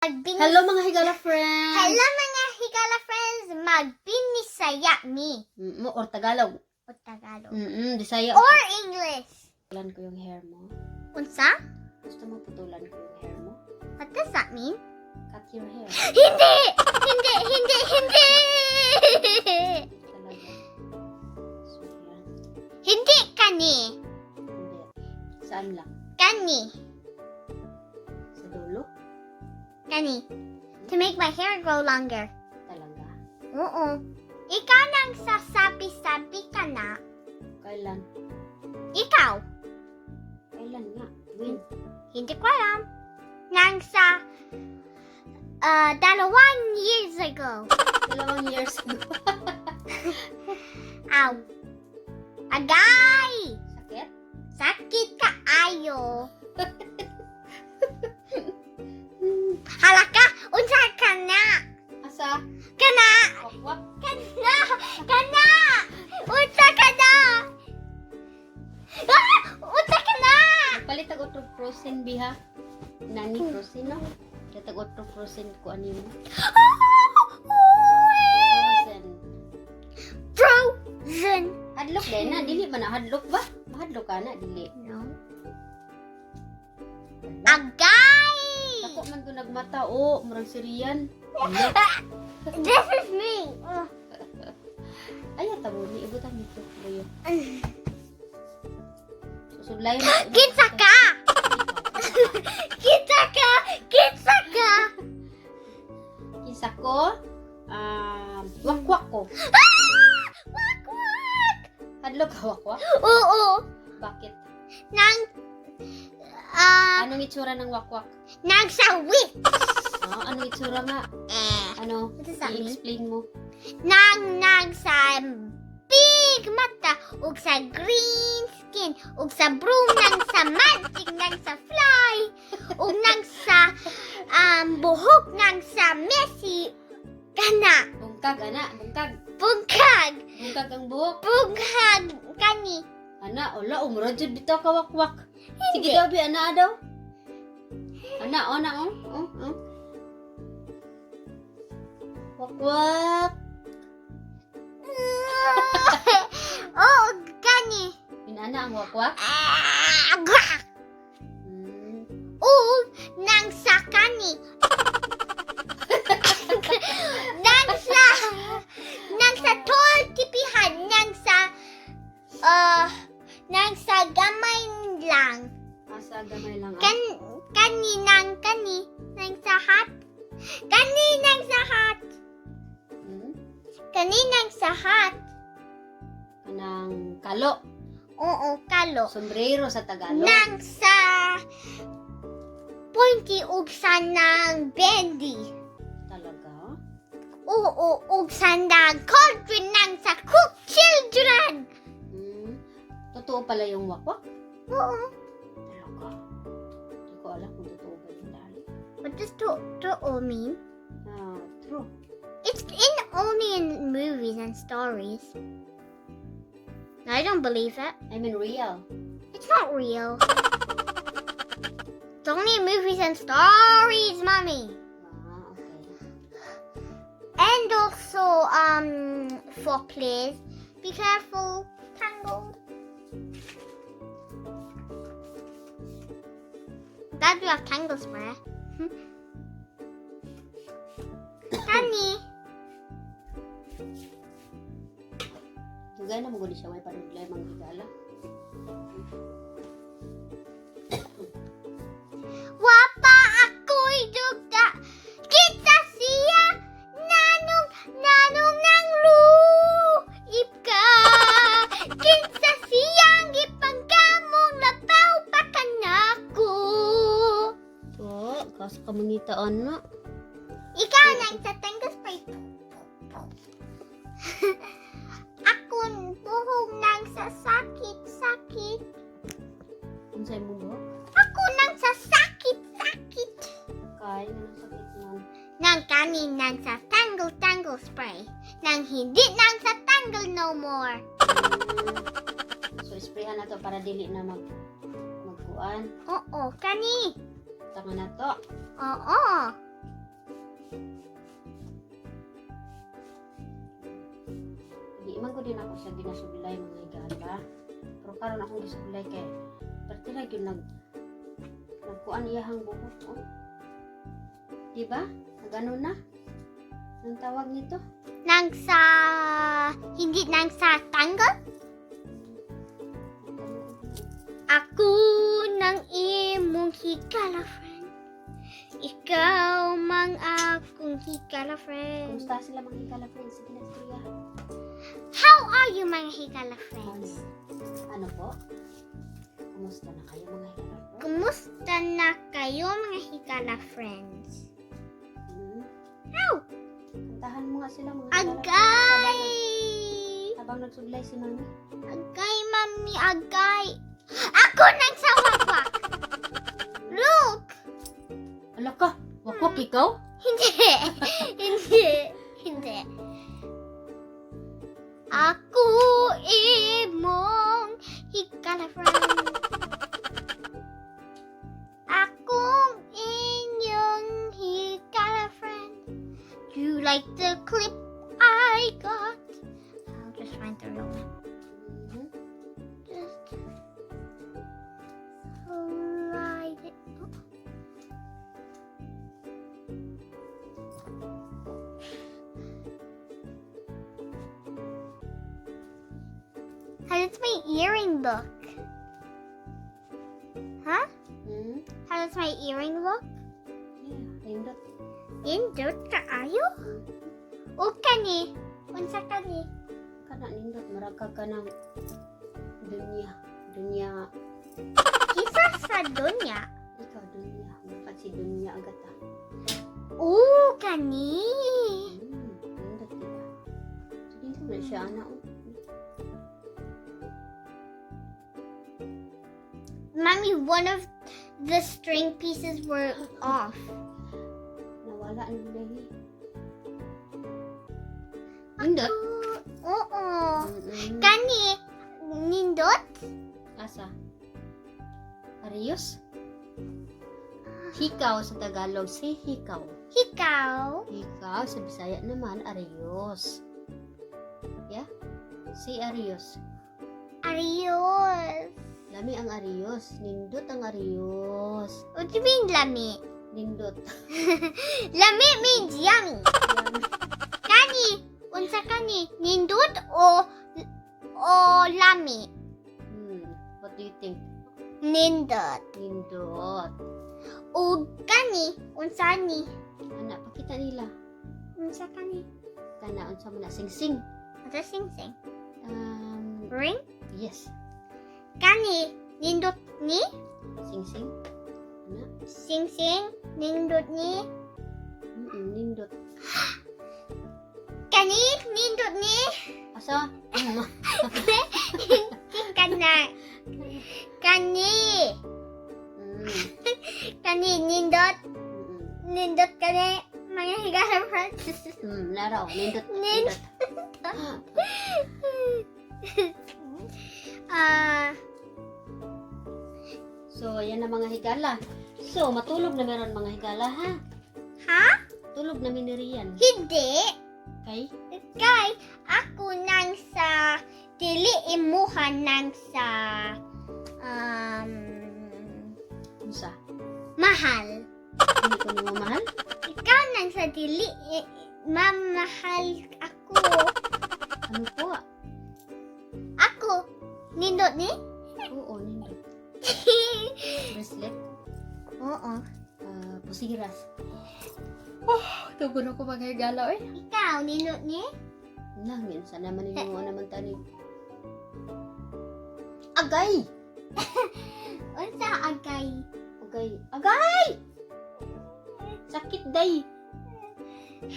Hello, mga higala friends! Hello, mga higala friends, magbinisaya mi. Or Tagalog. O Tagalog. Bisaya. Or English. Putulan ko yung hair mo. Unsa? Gusto mo putulan ko yung hair mo? What does that mean? Cut your hair. Hindi! Hindi! Hindi! Hindi! Talaga. So, yan. Hindi kani. Hindi. Saan lang? Kani. Sa dulo? Kani. To make my hair grow longer. Talaga. Oo. Ikaw nang sasabi-sabi ka na. Kailan? Ikaw. Kailan nga? When? Hindi ko alam. Nang sa 2 years ago. 2 years ago. Aw. Agay! Sakit? Sakit kaayo. Hala ka! Unsa ka na? Asa? Kana! Wakwak? Kana! Kana! Unsa ka na? Ah! Unsa ka na? Palit og otro frozen biha. Nani frozen, no? Datag otro frozen ko ani mo. Frozen. Frozen. Hadlok din na, dili ba na hadlok ba? Mahadlok ka na dili? No. Agay! Dako man to nagmata o, murag sirian. This is me. Ay, tabo ni ibutan nito buyo. Susudlay mo. Kinsa ka? Kinsa ka? Kinsa ka? Kinsa ko? Wakwak ko. Ah! Wak wak! Hadlok ka wakwak? Oo. Bakit? Nang Anong itsura ng wakwak? Nang sa wit. Ah, anong itsura nga? Eh. Ano? What does that mean? I-explain mo. Nang nang sa big mata ug sa green skin ug sa broom, nang sa magic, nang sa fly ug nang sa buhok, nang sa messy kana. Bungkag, ana, bungkag. Bungkag. Bungkag ang buhok. Bungkag kani. Ana, wala, umurad jud bitaw ka wakwak. Sige Hindi. daw, bi, ana daw. Ana, oh, na, oh. Wakwak. Oh, kani. Inana ang wakwak? Ah, gwak. Ug nang sa kani. Nang sa tall tipihan, nang sa gamay lang. Asa gamay lang. Ah. Kan kani nang kani nang sa hat. Kani nang sa hat. Kani nang sa hat. Kanang kalo. Oo, kalo. Sombrero sa Tagalog. Nang sa pointy ug sa nang bendy. Talaga? Oo, ug sa nang cauldron nang sa cook children. Totoo pala yung wakwak? Oo. Talaga? Hindi ko alam kung totoo ba yung dali. What does to mean? Ah, true. It's in only in movies and stories. I don't believe it. I mean real. It's not real. It's only in movies and stories, Mommy. Ah, okay. And also, for plays. Be careful, Tangled. Glad we have Tangle spray. Honey. Dugay na mo gud siya way padudlay manghigala. Wapa ako'y duga. Kita siya. Nanong, nanong nang luip ka. Kinsa siyang ipangkamong labaw pa kanako. To, kaso ka mangitaan na. Ikaw nang sa Tangle spray. Akong buhok nang sa sakit, sakit. Unsay mo buhok? Ako nang sa sakit, sakit. Kay nang sakit man. Nang kanin nang sa Tangle Tangle spray. Nang hindi nang sa tangle no more. So sprayhan na to para dili na magkuan. Oo, kani. Tanga na to. Oo. man ko din ako siya ginasublay, mga higala. Pero karon akong gisublay kay perti ra gyud nagkuan iyahang buhok, oh. Di ba? Nagano na? Anong tawag nito? Nang sa hindi nang sa tanggal? Ako nang imong higala friend. Ikaw mang akong higala friend. Kumusta sila, mga higala friends? Sige na, istorya. How are you, mga higala friends? Ano po? Kumusta na kayo, mga higala friends? Kumusta na kayo, mga higala friends? Hmm? How? Kantahan mo nga sila, mga higala friends. Agay! Habang nagsublay si Mami. Agay, Mami, agay! Ako nang sa wakwak! Look! Ala ka! Wakwak ikaw? Hindi. Hindi. Hindi. Ako imong higala friend. Akong inyong higala friend. You like the clip I got? I'll just find the real one. Just slide it. Oh. How does my earring look? Huh? Hmm? How does my earring look? Yeah, nindot. Nindot kaayo? O kani? Unsa kani? Kana nindot, murag ka ng dunya. Dunya. Kinsa sa dunya? Ikaw, dunya. Murag ka si dunya agad ah. O kani? Nindot, diba? So, dito na siya, ana. Oh. Mommy, one of the string pieces were off. Nawala ang dali. Nindot? Oo. Mm-mm. Kani, nindot? Asa? Arios? Hikaw sa Tagalog, si hikaw. Hikaw? Hikaw sa Bisaya naman, Arios. Yeah? Si Arios. Arios. Lami ang Arios. Nindot ang Arios. What do you mean, lami? Nindot. Lami means yummy. Kani, unsa kani? Nindot o lami? What do you think? Nindot. Nindot. O kani, unsa ni? Ana, pakita nila. Unsa kani? Kana, unsa mo na? Sing-sing. Unsa sing-sing? Ring? Yes. Kani, nindot ni? Sing-sing. Ana. Sing-sing, nindot ni? Nindot. Kani, nindot ni? Asa? Kana. Kani. Kani, nindot. Nindot kani. Mga higala friends. Laro. Nindot. Nindot. Ah, So, ayan na, mga higala. So, matulog na meron, mga higala, ha? Ha? Tulog na mi ni Rian. Hindi. Kay? Kay ako nang sa dili imuha nang sa Unsa? mahal. Hindi ko nimo mahal? Ikaw nang sa dili mamahal ako. Ano po? Ako nindot ni? Oo, nindot. Bracelet? Oo. Pusiras. Oh, tugon ako, mga higala, eh. Ikaw nindot ni? Nah, minsan naman ninyo naman tani. Agay! Unsa agay? Agay! Agay! Sakit day!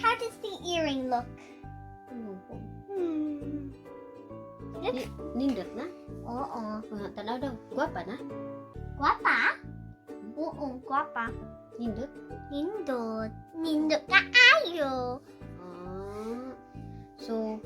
How does the earring look? Ano po? Look. Nindot na? Oo. Mga tanaw daw. Gwapa na? Guwapa? Oo, guwapa. Nindot? Nindot. Nindot kaayo. Ah. So,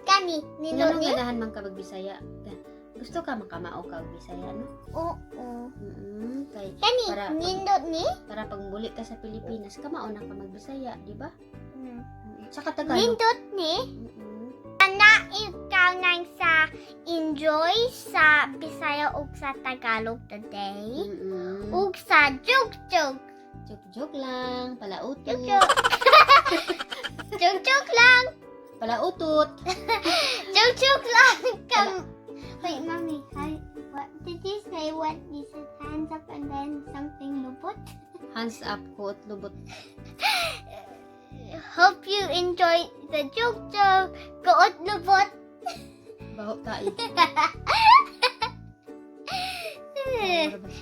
Kani, nindot nganong ni? ganahan man ka magbisaya? Gusto ka makamao ka og Bisaya, no? Oo. Kay Kani, nindot ni? para pag muli ka sa Pilipinas, kamao na ka magbisaya, di ba? Sa Tagalog. Nindot ni? Mm-mm. Tanaw ikaw nang sa enjoy sa Bisaya ug sa Tagalog today. Ug sa joke joke. Joke-joke lang. Palautot. Joke joke. Joke joke lang. Palautot. Joke joke lang. Come. Wait, Mommy. What did you say? What you said? Hands up and then something lubot. Hands up, kuot lubot. Hope you enjoy the joke joke. Kuot lubot. Baho tayo.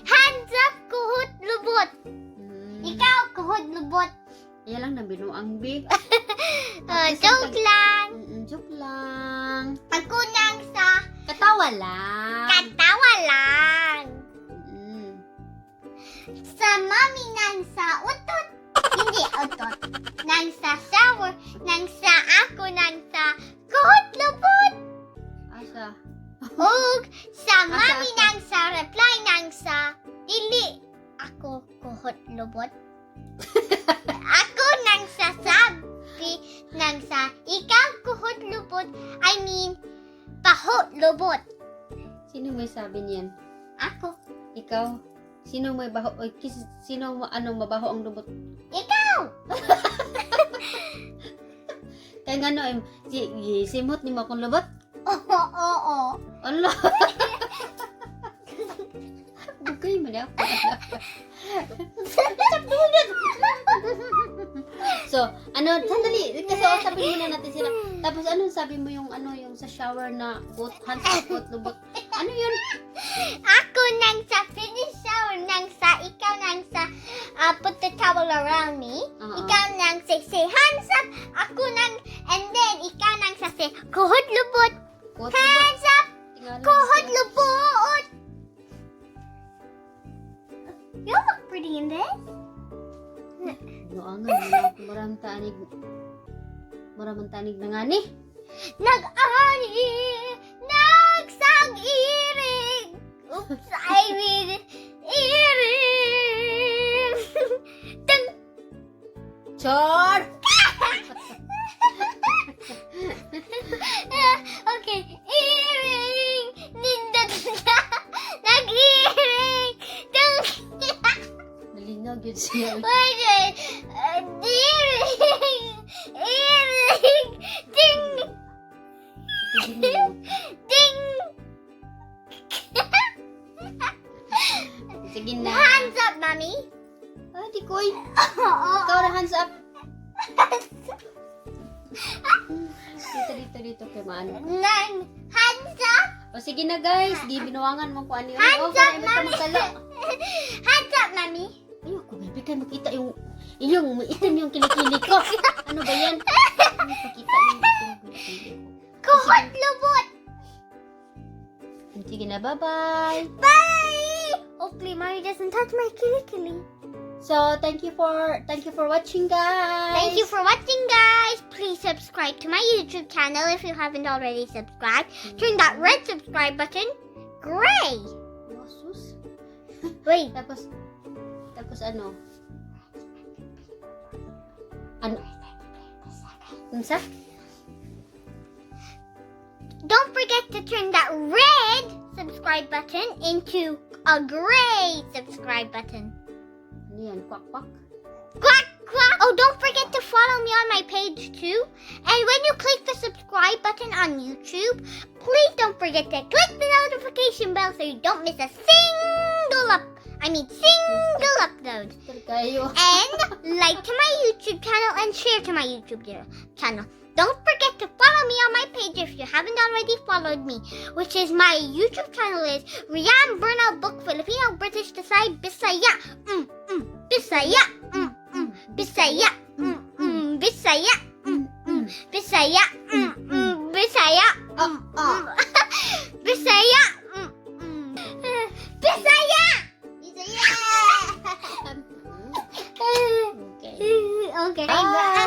Hands up, kuhot lubot. Ikaw, kuhot lubot. Iya lang na binuang bi. Joke lang. Joke lang. Ako nang sa Katawa lang. katawa lang. Sa mami nang sa utot. Hindi utot. Nang sa shower. Nang sa ako nang sa kuhot lubot. Asa? Ug sa mami Asa, asa? nang sa reply nang sa dili ako kuhot lubot. Ako nang sasabi nang sa ikaw kuhot lubot. I mean, pahot lubot. Sino may sabi niyan? Ako. Ikaw? Sino may baho? Oy, sino ano mabaho ang lubot? Ikaw! Kaya nga no, si, simot ni mo akong lubot? Oo, oo. Ano? Bugay man ako. So, ano, sandali, kasi usapin muna natin sila. Tapos ano sabi mo yung ano, yung sa shower na put, hands up, put, lubot. Ano yun? Ako nang sa finish shower nang sa ikaw nang sa put the towel around me. Oo. Ikaw nang say hands up. Ako nang and then ikaw nang sa say kuhot lubot. Put, lubot. Hands up. Tingala Kuhot siya. lubot. You look pretty in this. No, ang maram tanig. Maram tanig na nga ni. Nag-ani, nagsag-irig. Oops, I mean, irig. Tung. Char! Okay, earring. Nindot na. Nag-earring. Tung. Nalingaw gyud siya. Wait, wait. Earring. Earring. Ding. Tignan mo. Ding. Sige na. Hands up, Mommy. Ah, di ko eh. Oo. Ikaw na hands up. Dito, dito, dito. Kay maano. Nang hands up. O sige na guys, di binuangan mo kung ano yun. Hands Oh, up, para iba ka Mommy. magkala. Hands up, Mommy. Ayoko, baby, kay makita yung, iyong, maitim yung kilikili ko. Ano ba yan? Ay, pakita yung itim kilikili ko. Kuhot lubot. Sige na, bye-bye. Bye. Hopefully, Mommy doesn't touch my kilikili. So, thank you for watching, guys. Thank you for watching, guys. Please subscribe to my YouTube channel if you haven't already subscribed. Turn that red subscribe button gray. Oh, sus. Wait, Tapos ano? Ano? Unsa? Don't forget to turn that red subscribe button into a gray subscribe button. Ano yan? Kwak kwak? Quack, quack. Oh, don't forget to follow me on my page too. And when you click the subscribe button on YouTube, please don't forget to click the notification bell so you don't miss a single up. I mean, single upload. Kayo. And like to my YouTube channel and share to my YouTube channel. Don't forget to follow me on my page if you haven't already followed me, which is my YouTube channel is Rian Bernal Book Filipino British Desai Bisaya. Bisaya. Bisaya. Bisaya. Bisaya. Bisaya. Oh. Bisaya. Bisaya. Bisaya. Okay. Okay. Bye.